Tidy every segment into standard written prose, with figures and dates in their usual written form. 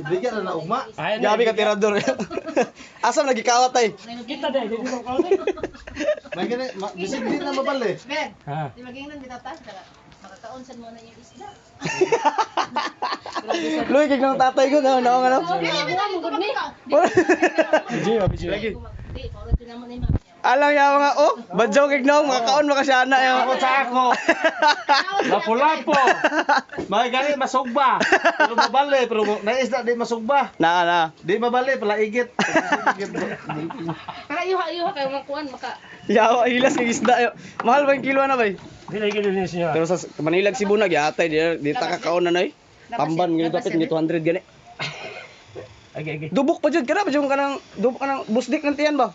Bigyan na na ugma. Ay, Gabi ka tirador. Asa man nagikawat ay? Kita dai, di ko kaon. May gani, bisig di na mabali. Ben, Ha. di magingnan bitata makakaon sad mo na yung isda. Luy kay nang tatay ko no, no ano. Video, video. Lagi. Di, paulit din naman ni ma'am. Alang ya mga oh, badyaw kay nang makakaon maka siya ana ya. Ako sa ako. Lapo-lapo. May gani masugba. Pero mabali, pero naisda di masugba. Na na. Di mabali pala igit. Para ayuha ayuha kayo mga kuan maka Yawa hilas kay isda yo. Mahal ba yung kilo na bay? Dili gid ni siya. Pero sa Manila Cebu na gyatay di di ta kakaon na nay. Tamban ganito dapat 200 gani. Okay, okay. Dubok pa jud kana pa jud kanang dubok kanang busdik ng tiyan ba?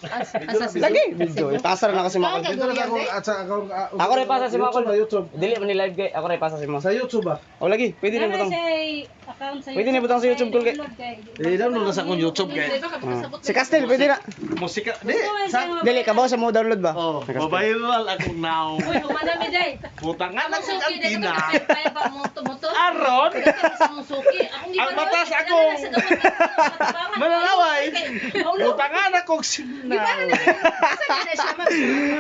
Lagi video ipasar na kasi mga Dito na ako at sa ako. Ako rin pasa si Makol. YouTube ba, YouTube. Dili man ni live kay ako rin pasa si mo. Sa YouTube ba? O lagi, pwede na butang. Pwede na butang sa YouTube kol kay. I-download na sa akong YouTube kay. Si Castel pwede na. Musika di sa Dili ka ba sa mo download ba? Oh, viral ako now. Uy, humana mi day. Puta nga Ang na suki kong day antina. kaya pa mo motor. Aron, Sa mong suki. Akong Ang batas akong- mananaway. Puta nga na kong signal.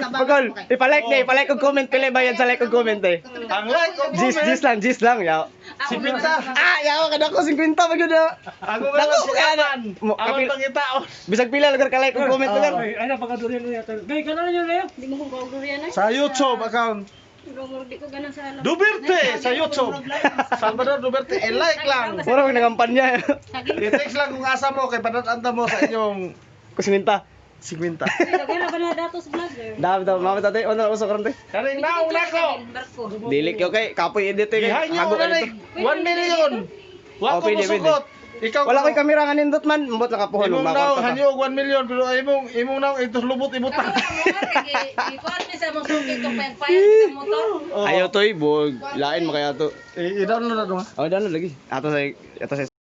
Pagol, ipa-like na, ipa-like og comment pila bayad sa like og comment eh. Ang like o Gis comment. gis lang, gis lang yaw. Si Pinta. Ah, yaw kada ko 50 pa gyud na. Ako nga Dako lang si kaya na. Aman. Mo- Aman pangitaon. Bisag pila lugar ka like og comment lugar. Ay, ay na pagkadurian niya. Gay kana niyo na. Di mo kong kaugurian ay. Sa YouTube account. Di ko ganang sa alam. Duberte sa YouTube. Salvador Duberte, i-like lang. Mura mag nangampanya. I-text lang kung asa mo kay padatanta mo sa inyong Kusinta. 50. Daghan na datos vlogger. Dami daw, mama tatay, ono uso karon te. Karing naong nako. Barko. Dili kyo kay kapoy edit eh. Gihay niyo Hago na ka ni nito. 1 million. Wa Oh, ko pwede, pwede. mosugot. Ikaw Wala koy kamera nga nindot man, mbot lang kapuhon Imong mo naong hanyo og 1 million pero imong imong naong ito lubot ibutang. Ikuan mi sa mong suki kung payag sa motor. Ayaw toy, bug. Lain mo kaya to. I-download na dong. Oh, download lagi. Ato sa